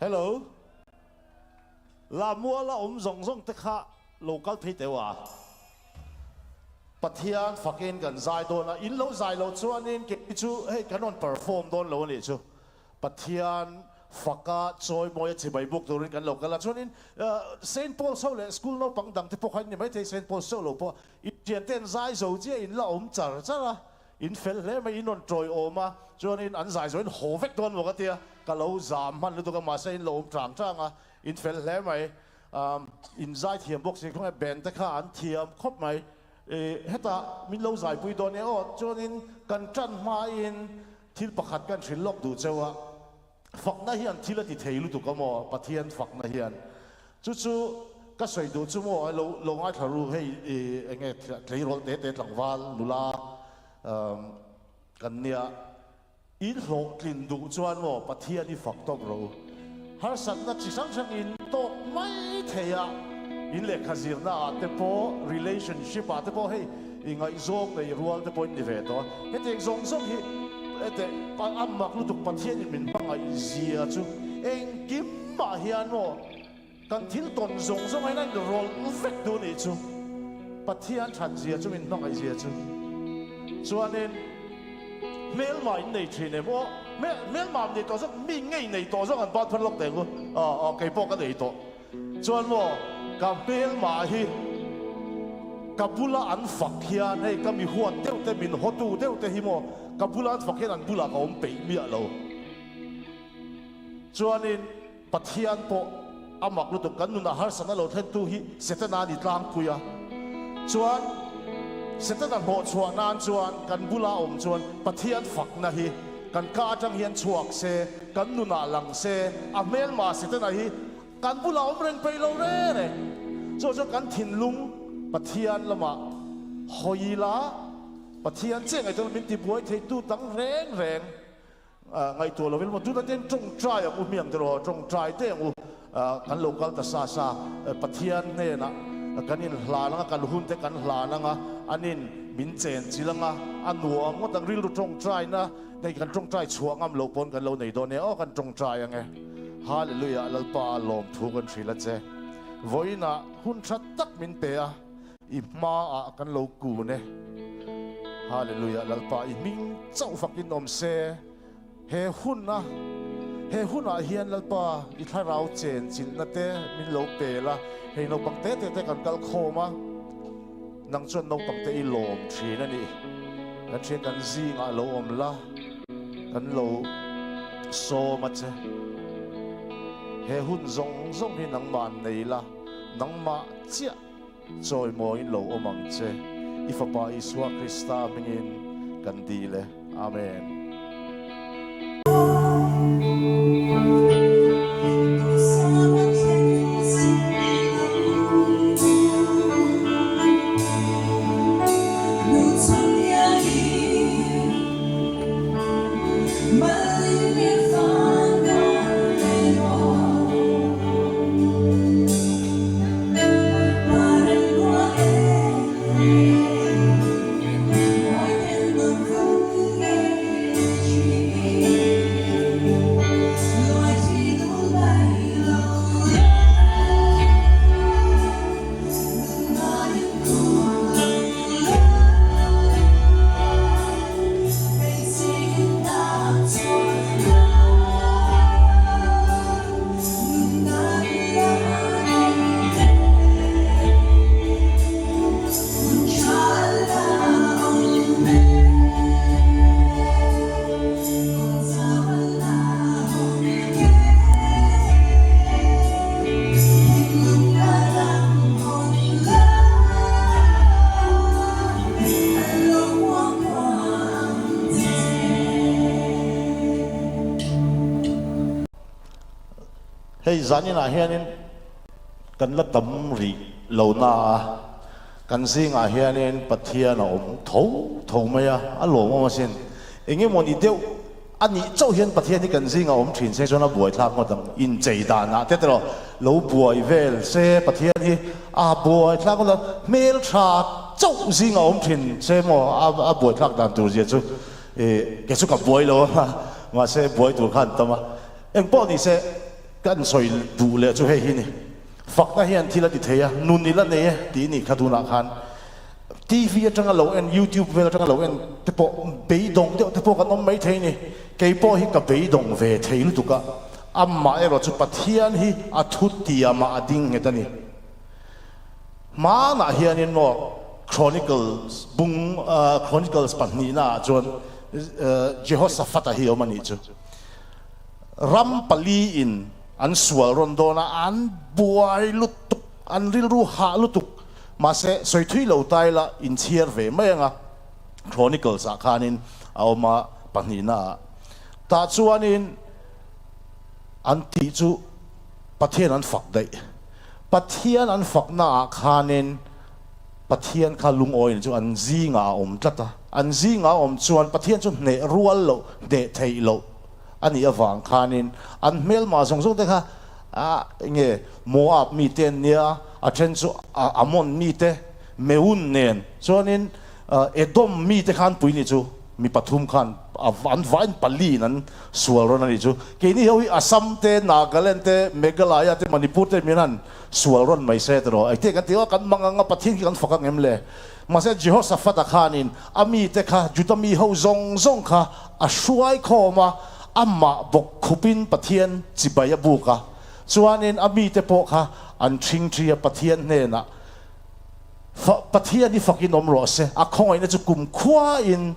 Hello. Lamuala awm zawng zawng te kha lo kal phei teu a. Pathian fakin kan zai dawn a, in lo zai loh chuanin kei chu hei kan rawn perform dawn lo a nih chu. Pathian faka chawimawi a chibai buk turin kan lo kal a, chuanin Saint Paul's ho leh school naupang dang te pawh kha in ni maithei, Saint Paul's chauh lo pawh in thiante an zai zo chiah in la awm char char a, in fel hle mai, in rawn tawiawm a, chuanin an zai zo in haw vek dawn maw ka tia, ka lo zam hman lutuk a, mahse in lo awm tang tang a, in fel hle mai, in zai thiam bawk si, khawnge band te kha an thiam khawp mai, hetah min lo zaipui dawn e aw, chuanin kan tan hmain Thil pakhat kan hrilh lawk duh cheu a, fakna hian thil a ti thei lutuk a maw, Pathian fakna hian. Chu chu ka sawi duh chu maw, lo lo ngaithla ru hei i eng nge tleirawl te te tlangval nula kan nia, in hlawhtlin duh chuan maw Pathian i fak tawp rawh u. Harsatna chi hrang hrang in tawk mai thei a, in lehkha zirna ah te pawh, relationship ah te pawh hei i ngaihzawng nei rual te pawh in ni ve tawh a, hetiang zawng zawng hi hete a mak lutuk Pathian in min hmangaih zia chu engkim mah hian maw kan thil tawn zawng zawng ah hian a in rawlh vek duh nih chu Pathian that zia chu min hmangaih zia chu chuanin Hmelma in nei thin em? Aw, hmelma an nei tawh zawk, mi ngei nei tawh zawk an ban phar lawk teh ang u. Aw, aw, kei pawh ka nei tawh. Chuan maw, ka hmelma hi ka bula an fak hian, hei ka mi huat deuh te, min hawtu deuh te hi maw, ka bula an fak hian an bulah ka awm peih miah lo. Chuanin Pathian pawh a mak lutuk, kan nunah harsatna lo thlentu hi Setana a ni tlangpui a. Chuan Setana hnawhchhuah nan chuan kan bula awm chuan Pathian fakna hi kan ka atang hian chhuak se, kan nunah lang se, a hmelma Setana hi kan bulah awm reng peih lo reng reng. Chu chuan kan thinlung Pathian lamah hawi ila, Pathian chiah ngaihtuahna min tibuai theitu dang reng reng. Ngaihtuah lovin maw tunah ten tawngtai ang u hmiang te rawh, tawngtai te ang u kan lo kal ta sa sa, Pathian hnenah kan inhlan anga, kan hun te kan hlan anga, anin min chen chil anga, a nuam ngawt ang rilru tawngtaina nei kan tawngtai chhuah ngam loh pawn kan lo nei dawn e, aw kan tawngtai ange. Hallelujah Lalpa lawmthu kan hrilh a che. Vawiinah hun tha tak min pe a. I hmaah kan lo kun e. Hallelujah Lalpa i hming chauh fakin awm se. He huna he hunah hian Lalpa i thlarau chen chilhna te min lo pe la, hei naupang te te te kan kal khawm a, nang chuan naupang te i lawm thin a nih. Kan thian kan zingah lo awm la, kan lo sawm a che. He hun zawng zawng hi nangmah nei la, nangmah chiah. Chawimawiin lo awm ang che, i Fapa Isua Krista hmingin kan dil e. Amen. Hei zaninah hianin kan la tam rih lo na a, kan zingah hianin Pathian a awm tho tho mai a, a lawmawm asin. Eng emaw ni deuh a nih chauh hian Pathian hi kan zingah awm thin se chuan a buaithlak ngawt ang, inchei danah te erawh lo buai vel se Pathian hi a buaithlak ngawt ang, hmeltha chauh zingah awm thin se maw a buaithlak dan tur zia chu ih kei chu ka buai lo a, mahse buai tur kha an tam a, engpawh ni se. Kan sawi duh leh chu hei hi ni, fakna hian thil a ti thei a, nun i la nei e tih ni kha tunah khan TV atanga lo en, YouTube vel atanga lo en te pawh beidawng deuh te pawh kan awm mai thei ni. Kei pawh hi ka beidawng ve thei lutuk a, amah erawh chu Pathian hi a thu tiamah a ding nghet a ni. Hmanah hianin maw Chronicles bung Chronicles pahnihnaah chuan Jehoshaphat-a hi a awm a nih chu. Ram pali in an sual rawn dawn a, an buai lutuk, an rilru hah lutuk. Mahse, sawi thui lo ta ila inchhiar ve mai anga Chronicles ah khanin a awm a pahnihna ah. Tah chuanin an tih chu Pathian an fak daih. Pathian an fakna ah khanin Pathian kha lungawi chu an zingah a awm tlat a. An zingah a awm chuan Pathian chu hneh rual loh, hneh theih loh a nih avang khanin an hmelma zawng zawng te kha a nge Moab mite an nia, a then chu Ammon mite, Meun nen chuanin Edom mite khan pui ni chu mi pathum khan an vain paliin an sual rawn a nih chu. Keini ho hi Assam te, Nagaland te, Meghalaya te, Manipur te min han sual rawn mai se tiraw. Engtin kan ti aw, kan mang anga Pathian khi kan fak ang em le? Mahse Jehoshaphat-a khanin a mite kha Juda mi ho zawng zawng kha a hruai khawm a, amah bawk khupin Pathian chibai a buk a. Chuanin a mite pawh kha an ṭhingṭhi a, Pathian hnenah, Pathian hi fakin awm rawh se, a khawngaihna chu kumkhuain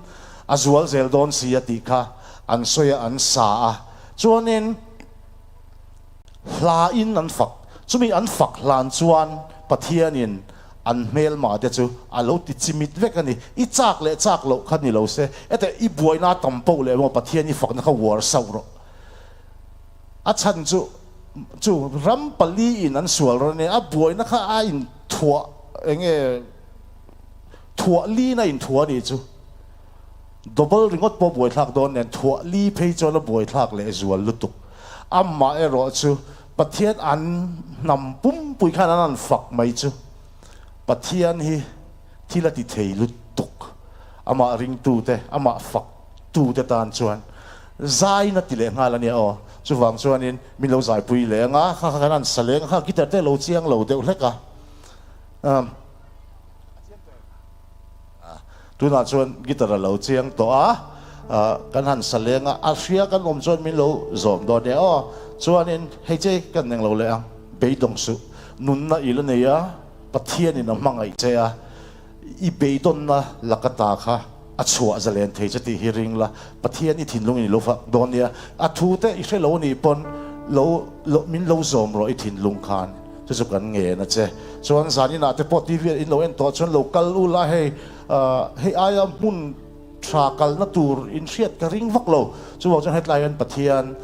a zual zel dawn si a tih kha an sawi a, an sa a. Chuanin hlain an fak, chumi an fak hlan chuan Pathianin an hmelma te chu a lo ti chimit vek a ni. I chak leh chak loh kha ni lo se, ete i buaina tam poh leh maw Pathian i fakna kha uar sauh rawh. A chhan chu chu ram pali in an sual rawn e, a buaina kha a in thuah eng nge thuah li na in thuah a nih chu. Double ringawt pawh buaithlak dawn nen thuah li phei chuan a buaithlak leh zual lutuk. Amah erawh chu Pathian an hnam pumpui khan an han fak mai chu Pathian hi thil a ti thei lutuk. Amah ringtute, amah faktute tan chuan zain a ti leh nghal a nia aw. Chuvang chuanin min lo zaipui leh ang a, kha kha kan han sa leng a, kha guitar te a lo chiang lo deuh hlek a. Tunah chuan guitar a lo chiang tawh a, kan han sa leng a, a hria kan awm chuan min lo zawm dawn nia aw. Chuanin hei che kan eng lo leh ang, beidawng suh, nunna i la nei a, Pathianin a hmangaih che a, i beidawnna laka ta kha a chhuah zalen thei che tih hi ring la, Pathian i thinlungin i lo fak dawn nia, a thu te i hre lo anih pawn lo min lo zawm rawh i thinlung khan. Chu chu kan ngen a che. Chuan zan inah te pawh TV ah in lo en tawh chuan lo kal u la hei hei aia hmun tha kalna tur in hriat ka ring vak lo. Chuvang chuan hetlai hian Pathian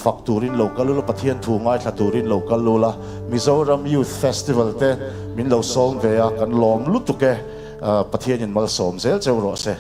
fak turin lo kal u la, Pathian thu ngaithla turin lo kal u la. Mizoram Youth Festival te min lo sawm ve a, kan lawm lutuk e. Pathianin malsawm zel cheu rawh se.